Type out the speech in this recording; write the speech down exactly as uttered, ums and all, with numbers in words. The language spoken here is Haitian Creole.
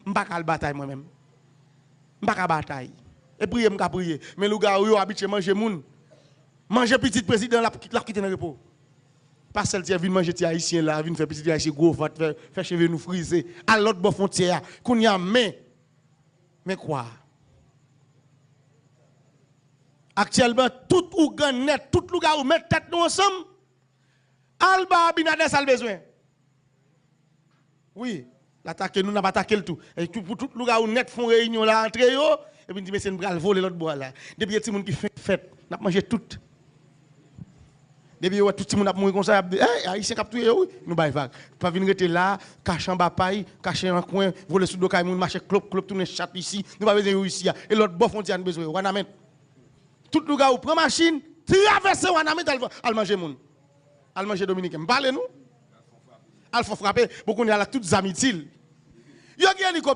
M pa ka al batay mwen menm. M pa ka batay. E priye m ka priye. Men lougawou yo abitye manje moun. Manje pitit prezidan l ap l ap kite nan repo. Pasèl ti vin manje ti ayisyen la, vin fè pitit ayisyen gwo vant, fè, fè cheve nou frize. Al lòt bò fwontyè a. Kounye a men, men kwa. Aktyèlman, tout ougan nèt, tout lougawou met tèt nou ansanm. Al ba Abinader sa l bezwen. Wi, l atake nou, n ap atake l tou. E tou, pou tout lougawou nèt fè yon reyinyon la antre yo, epi n di mesye n pral vole lòt bò a la. Depi e timoun ki fenk fèt, n ap manje tout. Depi yo wè tout timoun ap mouri konsa, y ap di, hey, ayisyen k ap touye yo wi, nou bay vag. Pa vin rete la, kache anba pay, kache nan kwen, vole sou do kay moun, mache klop klop, tounen chat isi, nou pa bezwen yo isi a. E lòt bò fwontyè a nou bezwen yo, Wanament. Tout lougawou pran machin, travèse Wanament al, al manje moun. Al manje dominiken. M pale nou. Al fò frape, bon kounye a la tout zam itil. Yo gen elikoptè.